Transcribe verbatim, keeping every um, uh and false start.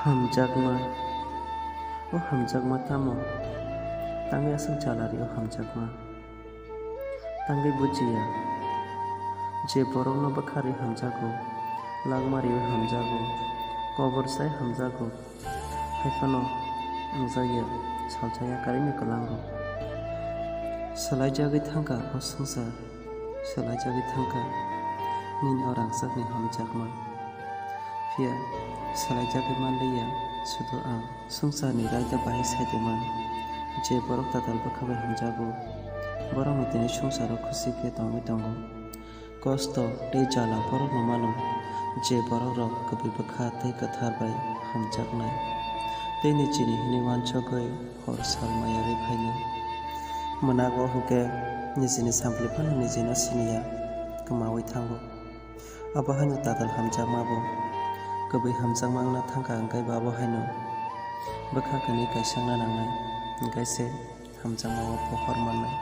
Hamjakma. O hamjakma tamo? Tangwi aswk jala rio hamjakma? Tangwi bujiya. Je borokno bwkha ri hamjago, langma riwi hamjago, kobor sai hamjago, hai phano wngjakya, salsa yakarwi no kwlango. Swlaijagwi thangkha o swngchar, swlaijagwi thangkha nini o rangchakni hamjakma. Phiya swlaijagwi manliya, sudu ang swngcharni raida bahai saidimani. Je borok tatal bwkha bai hamjago, borokno tini swngcharo khusi khe tongwi tongo. Kosto tei jala borokno mano, je borokrok kwbwi bwkha tei kwthar bai hamjaknai, tei nijini hwnwi uansugwi hor sal maya rwi phainai. Mwnago hwnkhe nijini sampli phano nijino siniya, kwmawi thango. Abo haino tatal hamjakmabo kwbwi hamjakma wngna thangkha, hwnkhe bo abo haino bwkha kwnwi kaisakna nangnai, hwnkhe se hamjakmao pohor mannai.